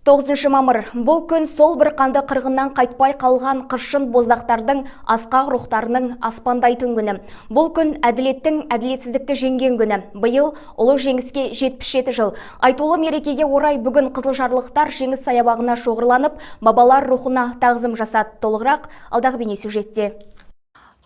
9 мамыр. Бұл күн сол бір қанды қырғыннан қайтпай қалған қыршын боздақтардың асқақ рухтарының аспандайтын күні. Бұл күн әділеттің әділетсіздікті жеңген күні. Биыл ұлы жеңіске 77 жыл. Айтулы мерекеге орай бүгін қызылжарлықтар Жеңіс саябағына шоғырланып, бабалар рухына тағзым жасады. Толығырақ алдағы бейне сюжетте.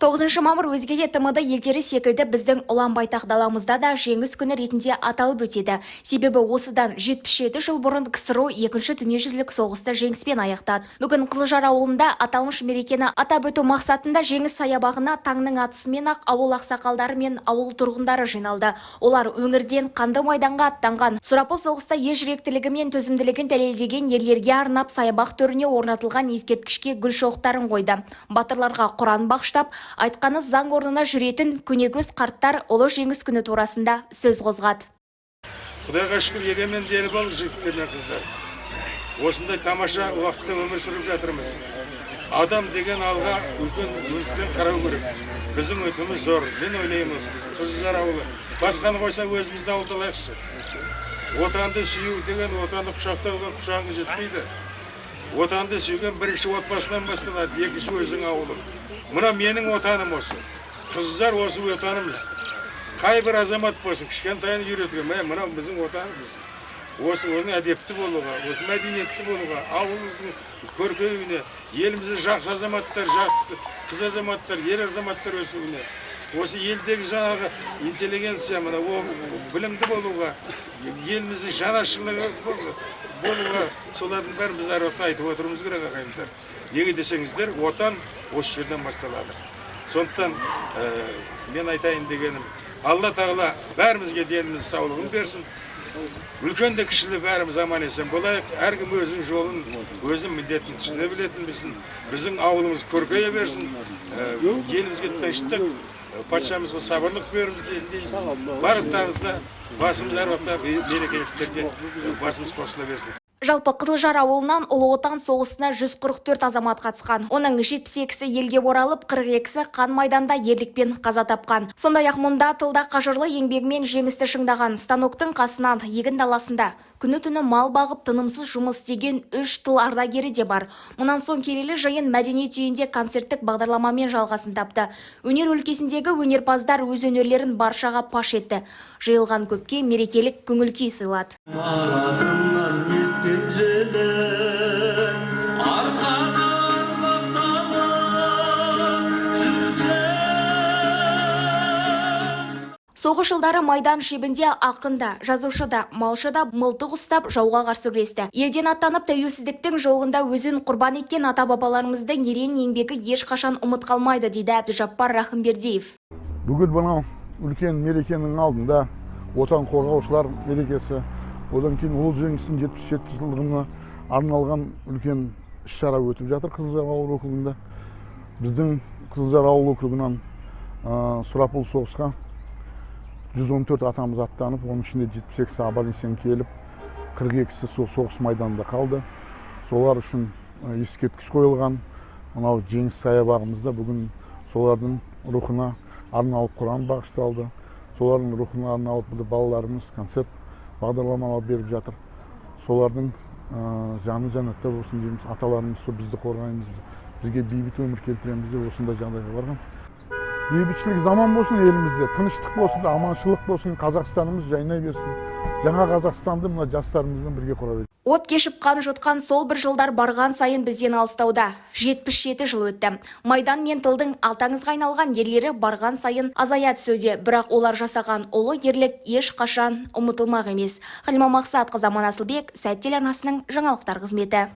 9 мамыр өзге де ТМД елдері секілді біздің ұлан-байтақ даламызда да Жеңіс күні ретінде аталып өтеді. Себебі осыдан 77 жыл бұрын КСРО екінші дүниежүзілік соғысты жеңіспен аяқтады. Бүгін Қызылжар ауылында аталмыш мерекені атап өту мақсатында Жеңіс саябағына таңның атысымен ақ ауыл ақсақалдары мен ауыл тұрғындары жиналды. Олар өңірден қанды майданға аттанған, сұрапыл соғыста ержүректілігі мен төзімділігін дәлелдеген ерлерге арнап саябақ төріне орнатылған ескерткішке гүл шоқтарын қойды. Батырларға құран бағыштап, айтқаны заң орнына жүретін көнекөз қарттар ұлы Жеңіс күні турасында сөз қозғады. Құдайға шүкір, егеменді ел болдық, жігіттер мен қыздар. Осындай тамаша уақытта өмір сүріп жатырмыз. Адам деген алға үлкен үмітпен қарау керек. Біздің үмітіміз зор. Мен ойлаймын, осы біз, Қызылжар ауылы, басқаны қойса, өзімізді ауылды алайықшы. Отанды сүю деген отанды құшақтауға құшағың жетпейді. Отанды сүйген бірінші отбасынан басталады, екінші өзің ауылың. Мына менің отаным осы Қызылжар, осы отанымыз. Қай бір азамат болсын, кішкентайын үйреткен, міне, мынау біздің отанымыз. Осы оның әдепті болуға, осы мәдениетті болуға, ауылымыздың көркеюіне, елімізде жақсы азаматтар, жақсы қыз азаматтар, ер азаматтар өсуіне, осы елдегі жаңағы интеллигенция, мына білімді болуға, еліміздің жанашырлығы болуға, солардың бәрін біз әр уақытта айтып отыруымыз керек, ағайындар. Неге десеңіздер, отан осы жерден басталады. Сондықтан мен айтайын дегенім, Алла Тағала бәрімізге деніміз саулығын берсін. Үлкен де, кішілі бәріміз аман есен болайық. Әркім өзінің жолын, өзінің міндетін түсіне білетін білсін. Біздің ауылымыз көркейе берсін. Елімізге тыныштық, патшамызға сабырлық беріңіз дейміз. Барлықтарыңызға басымыз әр уақытта мерекеліктерге басымыз қосыла берсін. Жалпы, Қызылжар ауылынан Ұлы Отан соғысына 144 азамат қатысқан. Оның 72-сі елге оралып, 42-сі қан майданда ерлікпен қаза тапқан. Сондай-ақ мұнда тылда қажырлы еңбегімен жеңісті шыңдаған, станоктың қасынан егін даласында күні-түні мал бағып, тынымсыз жұмыс істеген үш тыл ардагері де бар. Мұнан соң келелі жиын мәдениет үйінде концерттік бағдарламамен жалғасын тапты. Өнер өлкесіндегі өнерпаздар өз өнерлерін баршаға паш етті. Жиылған көпке мерекелік көңіл күй сыйлады. Арасынан ескен желі арқадан мақтанып жүрсем. Соғыс жылдары майдан шебінде ақын да, жазушы да, малшы да мылтық ұстап, жауға қарсы күресті. Елден аттанып, тәуелсіздіктің жолында өзін құрбан еткен ата-бабаларымыздың ерен еңбегі ешқашан ұмыт қалмайды, дейді Әбдіжаппар Рахымбердиев. Бүгін мынау үлкен мерекенің алдында, Отан қорғаушылар мерекесі, одан кейін Ұлы Жеңістің 77 жылдығына арналған үлкен іс шара өтіп жатыр Қызылжар ауыл округінде. Біздің Қызылжар ауыл округынан сұрапыл соғысқа 114 атамыз аттанып, оның ішінде 72-сі аман есен келіп, 42-сі сол соғыс майданында қалды. Солар үшін ескерткіш қойылған мынау Жеңіс саябағымызда бүгін солардың рухына арналып құран бағышталды. Солардың рухына арналып бұл балаларымыз концерт бағдарламалар беріп жатыр. Солардың жаны жәннатта болсын дейміз. Аталарымыз сол бізді қорғаймыз, бізге бейбіт өмір келтіреміз деп осындай жағдайға барған. Бейбітшілік заман болсын, елімізде тыныштық болсын, аманшылық болсын, Қазақстанымыз жайнай берсін. Жаңа Қазақстанды мына жастарымызбен бірге құра берейік. От кешіп, қан жұтқан сол бір жылдар барған сайын бізден алыстауда. 77 жыл өтті. Майдан мен тылдың аты аңызға айналған ерлері барған сайын азая түсуде. Бірақ олар жасаған ұлы ерлік ешқашан ұмытылмақ емес. Халима Мақсатқызы, Аман Асылбек, Сәт телеарнасының жаңалықтар қызметі.